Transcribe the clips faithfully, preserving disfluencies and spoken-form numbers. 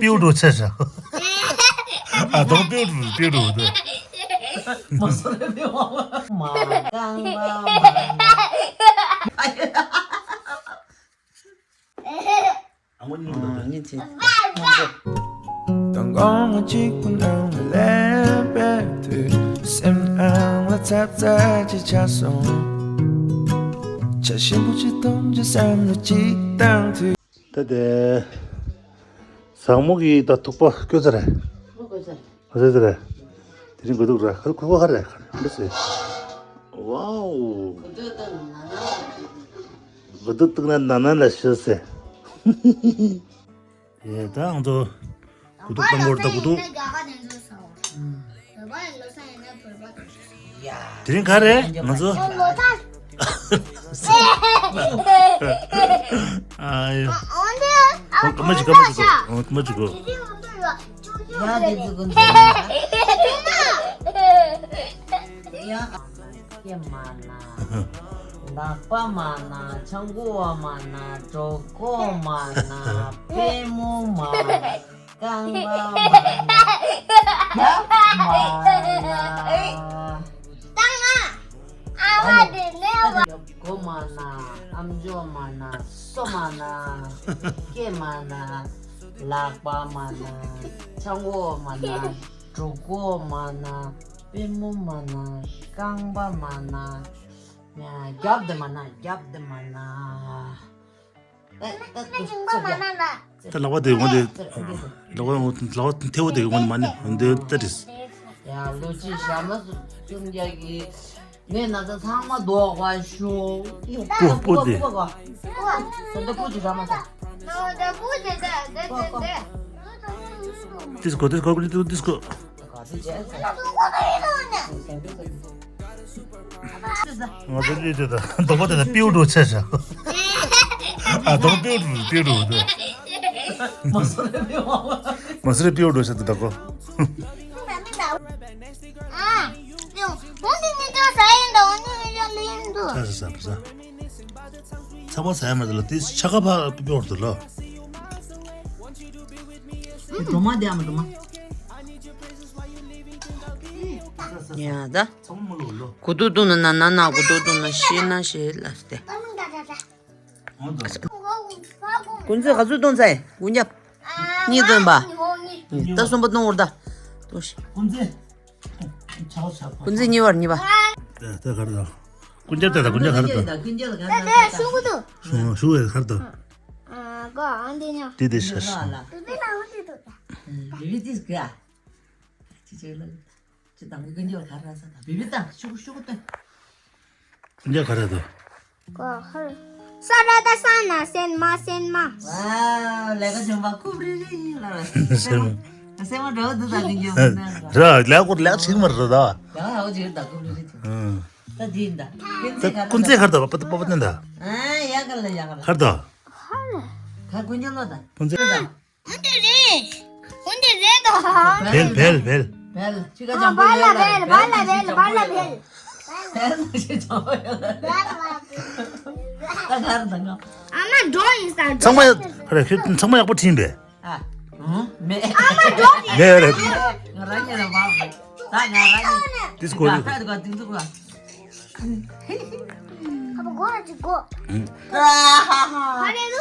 པིའུ་འགྲོ་ཚེ་ས། ཨ་དོང་པིའུ་འགྲོ་པིའུ་འགྲོ་དེ། མ་སོ་རེ་པིའུ་མ་རྐང་པ་མ་ན། ཨ་ངོ་གཉིས་འདུག་ད། གཉིས་ཅི། དང་གོང་གཅིག་པུ་ནང་ལས་པའི་དུས། སེམས་ཨང་ལ་ཚབ་ཚ་ཅིག་ཆགས་སོང་། བྱ་ཞིམ་པོ་ཅིག་གཏོང་རྒྱུ་བསམ་བློ་གཅིག་བཏང་དུས། ད་དེ། བཟང་མོ་གིས་ད་ཐུག་པ་བསྐོལ་ཚར་རེད། ཐུག་པ་བསྐོལ་ཚར་རེད། ཨ་ཟེར་ཟེར་རེད། དེ་རིང་དགོས་འདུག་ར། ཁ་ཁུ་ཁ་རེད། ཁ་རེད་ཟེར། ཝའོ། དགོས་འདུག་འདུག་ན་ན་ན་ལ་ཤོད་ཟེར། ཡེ་ད་ང་ཚོ་དགོས་འདུག་བཏང་གོ་ར། ད་དགོས་འདུག་དེ་རིང་ག་རེ་ང་ཚོ། ཨ་ཡོ། ཨོ་ཀ་མ་ཅི་ཀ་མ་ཅི་གོ། ཨོ་ཀ་མ་ཅི་གོ། ཡ་དེ་ཚོ་ཀུན་ཡ་སྐེ་མ་ན། ལག་པ་མ་ན། ཆང་ཁུ་བ་མ་ན། གྲོད་ཁོག་མ་ན། པུས་མོ་མ་ན། རྐང་པ་མ་ན། རྒྱབ་མ་ན། ད་ང་ཨ་བ་དེ་ནས་བ། མགོ་མ་ན། ཨམ་ཅོག་མ་ན། སོ་མ་ན། སྐེ་མ་ན། ལག་པ་མ་ན། ཆང་ཁུ་བ་མ་ན། གྲོད་ཁོག་མ་ན། པུས་མོ་མ་ན། རྐང་པ་མ་ན། རྒྱབ་དེ་མ་ན། རྒྱབ་དེ་མ་ན། ད་ལག་པ་དེ་འོང་དེ། ལག་པ་འོང་ལག་པ་མཐེ་བོ་དེ་འོང་མ་ནི་འདི་ལྟ་རེད། ཡ་ལོ་ཅི་ཞྭ་མོ་སུ་ཅུང་རྒྱག་གི་ངས་ན་ཚ་ཚང་མ་ལྡོག་པ་ཤོག་སྐུ་སྐུ་དེ། ད་ལྟ་སྐུ་ཅི་ཞྭ་མོ་ས། ཏིས་ཀོ་ཏིས་ཀོ་ཏིས་ཀོ། ང་ཚོ་ལུས་དེ་དང་རྡོག་པ་དེ་དང་པིའུ་འགྲོ་ཚེ་ས། ཨ་དོང་པིའུ་འགྲོ་པིའུ་འགྲོ་དེ། མ་སོ་རེ་པིའུ་འགྲོ་ས་དེ་དག་གོ། ཚ་ས་ས་ས་ས། ཚ་བ་ས་ཡ་མ་དེ་ལ་དེ་ཆ་ག་ཕ་པིའུ་འགྲོ་ལ། སྒྲོལ་མ་དེ་ཨ་མ་སྒྲོལ་མ། ཡ་ད། གུ་དུ་དུ་ན་ན་ན་ན་གུ་དུ་དུ་ན་ཤི་ན་ཤི་ལ་སྟེ། ཀུན་རྫི་ག་ཚོད་གཏོང་ཚེ་ཀུན་རྒྱབ། གཉིས་གཏོང་པ། ད་གསུམ་པ་གཏོང་བར་ད། གཏོང་ཤི། ཀུན་རྫི། ཆག་ཆག་པ། ཀུན་རྫི་གཉིས་པར་གཉིས་པ། ད་ད་གར་ད། ཀུན་རྒྱབ་ད་ད་ཀུན་རྒྱབ་གར་ད། ཀུན་རྒྱབ་གར་ད། ད་ད་ཤུ་གུ་དུ། ཤུ་ཤུ་ཡ་གར་ད། ཨ་གོ་ཨ་འདི་ཉོ། དེ་དེ་ཤ་ཤ། ཅི་ཅི་ལ། ཅི་དང་གི་ཀུན་རྒྱབ་གར་ད་ས་ད་བི་བི་ད་ཤུ་གུ་ཤུ་གུ་ད། ཀུན་རྒྱབ་གར་ད། གོ་ཧར། ས་ར་ད་ས་ན་སེན་མ་སེན་མ། ཝ་ལས་ཀ་བྱུང་བ་ཁུབ་རི་རི་ཡིན་ལ། སེན་མ། སེན་མ་འགྲོ་འདུག་ད་ཀུན་རྒྱབ་ན། ར་ལས་ཀོ་ལས་ཆིག་མ་ར་ད། ཡང་ཧ་གོ་ཅིག་ད་ཁུབ་རི་རི་ཅིག་ད་དེ་ཡིན་ད། ཀུན་རྫི་གར་ད་པ་པ་པ་ནན་ད། ཨ་ཡ་ག་ལ་ཡ་ག་ལ། གར་ད། ག་ཀུན་རྒྱབ་ལ་ད། ཀུན་རྫི། འོན་ཏེ་རེད། འོན་ཏེ་རེད་ད། བལ་བལ་བལ། བལ་ཅི་ག་ཨ་ཅང་པོ་བལ་ལ་ཡོད་ལ། བལ་བལ་ལ་བལ་བལ་ལ་བལ། བལ་ཅི་ཅང་པོ་ཡོད་ལ། ད་ག་རེ་ད་ང་། ཨ་མ་འགྲོ་ཡིན་ས་འགྲོ། ཚང་མ་ཡག་རེད་ཁྱོད་ཚང་མ་ཡག་པོ་བྲིས་པས། ཨ། ཧུམ། མེད། ཨ་མ་འགྲོ་ཡིན་ས། མེད་རེད། ང་རང་ཉིད་ལ་མ། ད་ང་རང་ཉིད། ཏིས་གོ་ལི། ད་ད་ད་ད་ད། ཁ་པ་གོ་ར་ཅིག་གོ། ཨ་ཧ་ཧ། ཧ་རེ་རུ།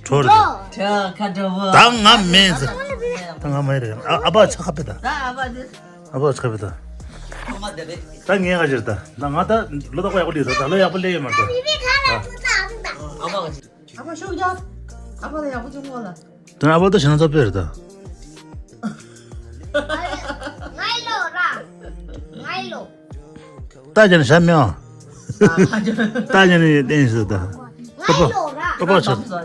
གྲོ་རེད། གྲོ་ཁ་གྲོ་བོ། ད་ང་མེད་ཟེར། ད་ང་མེད་རེད། ཨ་ཨ་ཕ་ཆ་ཁ་པེ་ད། ད་ཨ་ཕ་དེ། ཨ་ཕ་ཆ་ཁ་པེ་ད། ད་ངས་ང་ཞིག་ད། ད་ང་ད་ལོ་ད་ཁོ་ཡག་པོ་ལས་ད། ད་ལོ་ཡག་པོ་ལས་ཡོད་མ་ད། ཨ་ཕ་ཤུགས་རྒྱབ། ཨ་ཕ་ལ་ཡག་པོ་བྱུང་གོ་ལ། དོན་ཨ་ཕ་ད་ཞེ་ན་ཚ་པེ་རེད་ད། ང་ལོ་ར། ང་ལོ། ད་ཅན་ཞབས་མེད་ཨ། ད་ཅན་ནི་བསྟན་ཞིག་ད། ང་ལོ་ར། ཨ་ཕ་ཆ། ང་ལོ།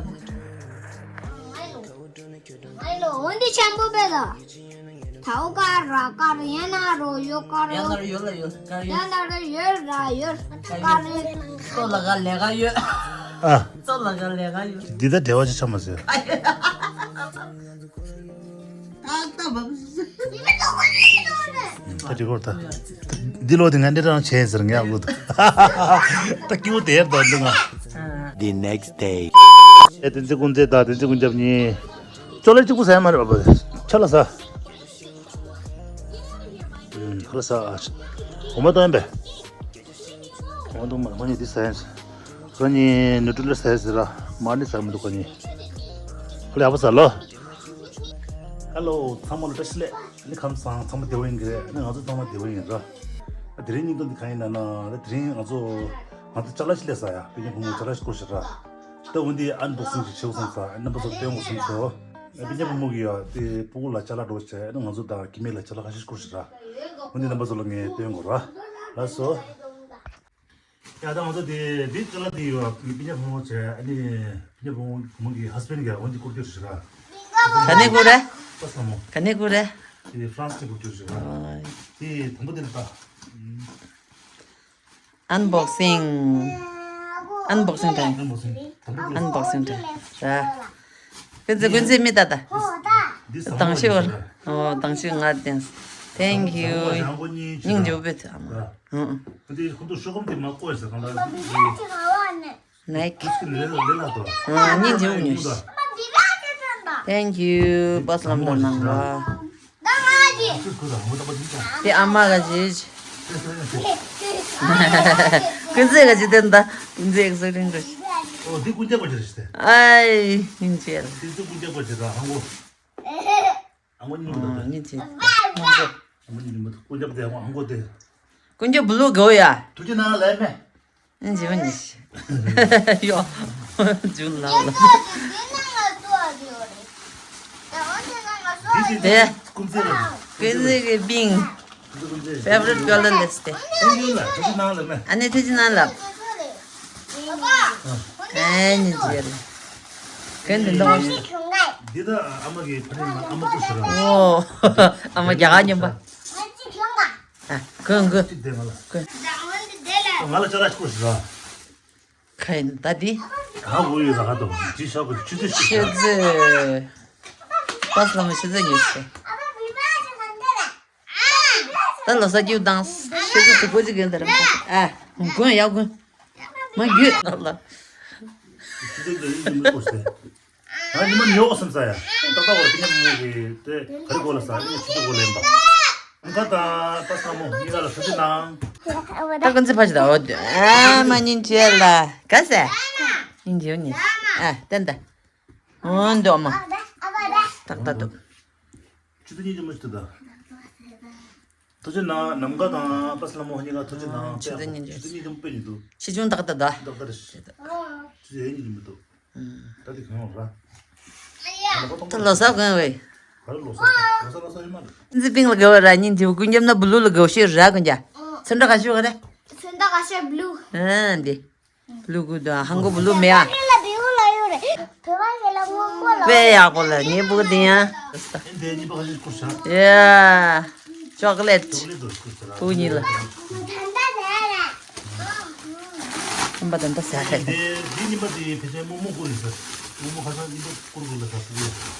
ང་ལོ་འོན་ཏེ་ཆེན་པོ་པེ་ད། ཐའོ་ཀ་ར་ཀ་ར་ཡ་ན་རོ་ཡོ་ཀ་རོ། ཡ་ན་རོ་ཡོ་ལ་ཡོ་ཀ་ཡོ། ཡ་ན་རོ་ཡོ་ར་ཡོ་ཀ་རོ། སོ་ལ་ག་ལས་ཀ་ཡོད། ཨ། སོ་ལ་ག་ལས་ཀ་ཡོད། འདི་ད་འབྲེལ་བ་ཅི་ཆ་མ་ཟེར། ཨ་ཡ། ད་ད་བབ། ད་འགྲིག་གོ་ད། འདི་ལོ་དེ་ང་འདི་རང་བྱས་ཟེར་ངས་ཨ་ཁུ་ད། ད་སྐྱིད་པོ་དེར་ད་འདི་ང་། The next day. ཨེ་བསྟན་འཛིན་ཀུན་རྫི་དང་བསྟན་འཛིན་ཀུན་རྒྱབ་གཉིས། ཅོག་ལེ་གཅིག་པུ་ཟ་ཡ་མ་རེད་པ། ཁ་ལག་ཟ། ཨུམ། ཁ་ལག་ཟ། འོ་མ་བཏང་ཡིན་པས། འོ་མ་བཏང་མ་རེད། ཁོ་གཉིས་འདི་ཟ་ཡིན། ཁོ་གཉིས་ནུ་ཊི་རི་ལ་ཟ་ཡིན་ཟེར་ར། མ་ཎི་ཟ་མི་འདུག་ཁོ་གཉིས། ཁོ་ལ་ཡག་པོ་ཟ་ལོ། ཧེ་ལོ། ཚང་མ་ལ་བཀྲ་ཤིས་བདེ་ལེགས། ཨ་ནི་ཁམས་བཟང་། ཚང་མ་བདེ་པོ་ཡིན་གྱི་རེད། ཨ་ནི་ང་ཚོ་ཚང་མ་བདེ་པོ་ཡིན་ར། ཨ། དེ་རིང་སྙིང་སྟོབས་འདི་གང་ཡིན་ན་ན། ད་དེ་རིང་ང་ཚོ་ང་ཚོ་ཅ་ལག་ཅིག་སླེབས་སོང་ཡ། སྤུན་ཀྱག་བུ་མོ་ཅ་ལག་ཅིག་བསྐུར་ཤག་ར། ད་འོ་འདི་ཨན་བོག་སིང་ཅིག་བྱེད་དགོས་བསམ་སོང་། ཨ། རྣམ་པ་ཚོར་སྟོན་དགོས་བསམ་སོང་། ཨ། སྤུན་ཀྱག་བུ་མོ་གིས་ཡ་དེ་སྤུ་གུ་ལ་ཅ་ལག་འདྲ་བོ་བྱས། ཨ་ནི་ང་ཚོ་དང་ཁྱིམ་མི་ལ་ཅ་ལག་ཁ་ཤས་བསྐུར་ཤག་ར། འོ་འདི་རྣམ་པ་ཚོ་ལ་ངས་སྟོན་དགོས་ར། ལགས་སོ། ཡ། ད་ང་ཚོ་དེ་འདི་ཅ་ལག་དེ་ཡོད། སྤུན་ཀྱག་བུ་མོ་བྱས། ཨ་ནི་སྤུན་ཀྱག་བུ་མོ་གི་ཧ་སི་བྷེན་གྱིས་འོ་འདི་བསྐུར་རྒྱུ་རེད་ཤག་ར། ག་ནས་བསྐུར་རེད། པ་སངས་མོ། ག་ནས་བསྐུར་རེད། དེ་ཧྥ་རན་སི་ནས་བསྐུར་རྒྱུ་རེད་ཤག་ར། ཨོ། དེ་དང་པོ་དེ་རེད་ད། ཨན་བོག་སིང་། ཨན་བོག་སིང་དང་། ཨན་བོག་སིང་། དང་པོ་དེ། ཨན་བོག་སིང་དང་། ར། ཀུན་གཟིགས། ཀུན་གཟིགས་མི་ད་ད། འདི་ཟ་མ་དང་ཤི་བར། ཨོ། དང་ཤི་ང་དེ། Thank you། སྙིང་རྗེ་པོ་ཡོད། ཨ་མ། ཨ། འདི་ཁོ་ཚོ་ཤོག་སྒམ་དེ་མ་བཀོག་ཟེར་གང་ལ། ནའིཀ། ཨ། སྙིང་རྗེ་པོ་ཉོས། Thank you། པ་སངས་ལ་གནང་བ། དེ་ཨ་མ་ག་ཅི། ཀུན་གཟིགས་ག་ཅི་དེ་འདྲ། ཀུན་གཟིགས་གཟུགས་རིང་འགྲོ། ཨོ། འདི་ཀུན་ཀྱག་པ་ཅིག་རེད་ཤག་སྟེ། ཨའི། སྙིང་རྗེ་ལ། འདི་ཚོ་ཀུན་ཀྱག་པ་ཅིག་ར། ཧང་གོ། ཨ་མ་སྙིང་པོ་དང་། སྙིང་རྗེ། ཨ་མ་སྙིང་པོ་དང་། ཀུན་ཀྱག་པ་དེ་ཧང་གོ་དེ། ཀུན་ཀྱག་བླུག་དགོས་ཡ། ཐུགས་རྗེ་གནང་ལབ་མེད། ཨིན་ཇི་མ་ཉིས། ཡོ། ཇུན་ལགས་ལ། དེ། ཀུན་གཟིགས་ཀྱི་པིང་། ཕེ་བ་རིཊ་ཀ་ལར་ལས་ཏེ། ཨ་ནི་ཐུགས་རྗེ་གནང་ལབ། ཨ་ནི་ཇི་ལ། ཀན་དེ་འདོགས། འདི་ད་ཨ་མ་གི་ཕ་ནི་ཨ་མ་སྐུ་ཞིག་ར། ཨོ། ཨ་མ་རྒྱ་གར་རྙིང་པ། ཨ། གོན་གོན། གཅིག་དེ་ང་ལ། གོན། ང་ལ་ཅ་ལག་ཅིག་སྐུ་ཞིག་ར། ག་ཡིན་ད་འདི། ག་འོ་ཡོད་ལ་ག་དོ་ཅི་ཤག་གི་ཆུ་ཚོད་ཤིག་ཤེས་ཚེ། པ་སངས་ལ་ཆུ་ཚོད་ཉོས་ཤག་ད་ལོ་གསར་རྒྱུ་དང་ཤེས་ཚེ་དུ་གོ་ཅི་གན་ད་ར། ཨ། གོན་ཡག་གོན། མ་རྒྱུད་ལ། ཆུ་ཚོད་དུ་ཡིན་མི་གོ་སེ། ང་ཉི་མ་ཉོ་བསམ་ས་ཡ། ཏག་ཏག་བར་པི་ཉམ་མོ་གི་དེ་ག་རེ་གོ་ལ་ས་ཨེ་ཆུ་ཚོད་གོ་ལེན་པ། ང་དང་པ་སངས་མོ་གཉིས་ཀ་ལ་ས་ཚིག་ནང་། ད་ཀུན་གཟིགས་ཕ་ཞིག་ད་འོ། ཨ་མ་སྙིང་རྗེ་ལ། ག་ཟེ། སྙིང་རྗེ་ཉིས། ཨ་བསྟན་ད། འོན་འདོད་མ། ཏག་ཏག་འདུག་ཆུ་ཚོད་གཉིས་ཀྱི་མི་ཞིག་ཏུ་ད། ཐུགས་རྗེ་གནང་། ནམ་མཁའ་དང་པ་སངས་མོ་གཉིས་ཀ་ཐུགས་རྗེ་གནང་། ཆུ་ཚོད་གཉིས་ཀྱི། ཆུ་ཚོད་གཉིས་ཀྱི་དཔེ་ཉིད་དུ། ཆེ་ཆུང་ཏག་ཏག་ད། ཏག་ཏག་རེད། ཆུ་ཚོད་གཉིས་ཀྱི་མི་འདུག་ད་དེ་གང་ར། ད་ལོ་གསར་གོན་བས། ག་རེ་ལོ་གསར། ལོ་གསར་ལོ་གསར་ཡོད་མ་རེད། འཛི་པིང་ལ་དགའ་བ་ར་སྙིང་རྗེ་པོ། ཀུན་རྒྱབ་ན་བུ་ལུ་ལ་དགའ་བ་ཤེས་ར་ཀུན་རྒྱ། ཚོན་ཁྲ་ག་ཤོད་ག་རེ། ཚོན་ཁྲ་ག་ཤོད་བླུ། ཨ་འདི། བླུ་གུ་དང་ཧང་གོ་བླུ་མེ་ཨ། དཔེ་ཡག་པོ་ལ་ཉེ་པོ་དེ་ཡང་། ཡ། ཅོག་ལེ་ཊི། བུ་གཉིས་ལ། ཨམ་པ་ད་ད་ཟ་ཧེ།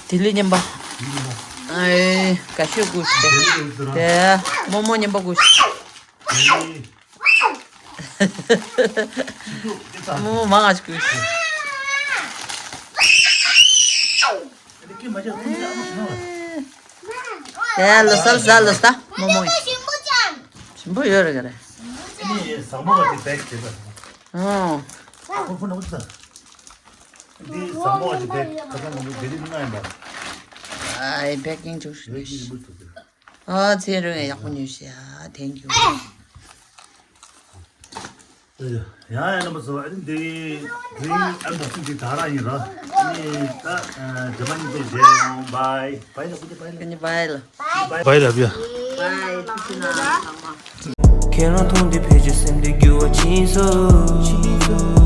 དེ་ལི་ཉམ་པ། ཨེ། ག་ཤོད་གུ་ཤ། དེ་རྨོ་མོ་ཉམ་པ་གུ་ཤ། རྨོ་མོ་མ་ང་ཤ་གུ་ཤ། ཨེ། ལོ་གསར་ཟ་ལོ་ད་རྨོ་མོ། ཞིམ་པོ་ཡོད་རེད་ག་རེ། ཨོ། འདི་བཟང་པོ་ཅིག་བེག་ཁ་ཚང་མང་པོ་བེག་རིགས་ལྔ་ཡིན་པ། ཨའི་བེག་ཀིང་ཅུ་ཞིག་བེག་ཀིང་ཅུ་ཞིག་ཨ་ཚེ་རིང་ཡག་པོ་ཉོས་ཤག Thank you། ཡང་ཡང་རྣམ་པ་ཚོ། ཨ་ནི་འདི་འདི་ཨན་བོག་སིང་འདི་ད་རང་ཡིན་ར། ཨ་ནི་ད་རྗེས་མ་ཉིན་དུ་མཇལ་ཡོང་། བྷའི་བྷའི་ལ་ཀུ་ཅི་བྷའི་ལ། ཀུ་ཅི་བྷའི་ལ། བྷའི་ལ་བྷའི་ལ་བྷའི། བྷའི་ཐུགས་རྗེ་གནང་ཚང་མ། ཁྱེད་རང་མཐོང་དུས་ཕལ་ཆེར་སེམས་འདི་འགྱུར་བ་ཕྱིན་སོང་།